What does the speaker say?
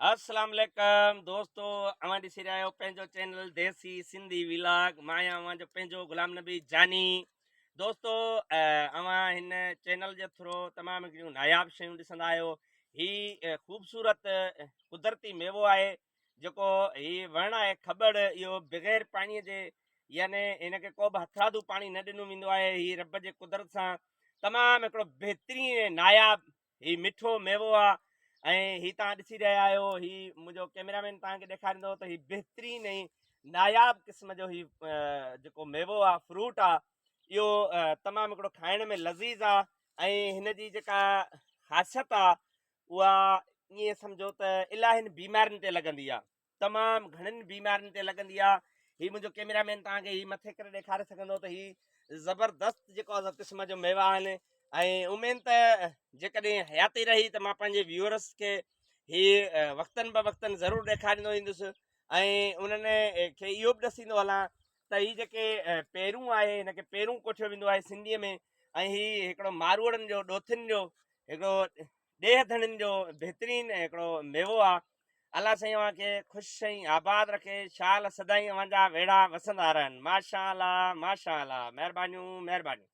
السلام عليڪم دوستو اوهان ڏسي رهيا آهيو پنهنجو چينل ديسي سنڌي ولاگ مان آهيان اوهان جو پنهنجو غلام نبي جاني دوستو اوهان هن چينل جي ٿرو تمام هڪڙيون ناياب شيون ڏسندا آهيو هي خوبصورت قدرتي ميوو آهي جيڪو هي وڻ آهي کٻڙ اهو بغير پاڻي جي يعني هن کي ڪو به هٿرادو پاڻي نه ڏنو ويندو آهي هي رب جي قدرت سان تمام هڪڙو بهترين ناياب هي مٺو ميوو آ ۽ هي توهان ڏسي رهيا آهيو هي منهنجو ڪيميرا مين توهان کي ڏيکاريندو ته هي بهترين ۽ ناياب قسم جو هي جيڪو ميوو آ فروٽ آ اهو تمام هڪڙو کائڻ ۾ لذيذ آ ۽ هن جي جيڪا خاصيت آ اها ائين سمجهو ته الاهين بيمارين تي لڳندي آ تمام گهڻين بيمارين تي لڳندي آ هي منهنجو ڪيميرا مين توهان کي هي مٿي ڪري ڏيکاري سگهندو ته هي زبردست جيڪو آ قسم جو ميوا آهن ۽ اميد ته جيڪڏهن حياتي رهي ته مان پنهنجي ويورس کي هي وقتن به وقتن ضرور ڏيکاريندو ايندس ۽ انهن کي اهو به ڏسيندو هلان ته هي جيڪي پيرون آهي هن کي پيرون ڪوٺيو ويندو آهي سنڌيء ۾ ۽ هي هڪڙو ماروئڙن جو ڏوٿين جو هڪڙو ڏيهه ڌڻين جو بهترين هڪڙو ميوو آ الله سائين اوهان کي خوش ۽ آباد رکي شال سدائين اوهان جا ويڙها وسندا رهن ماشاء الله ماشاء الله مهربانيون مهربانيون.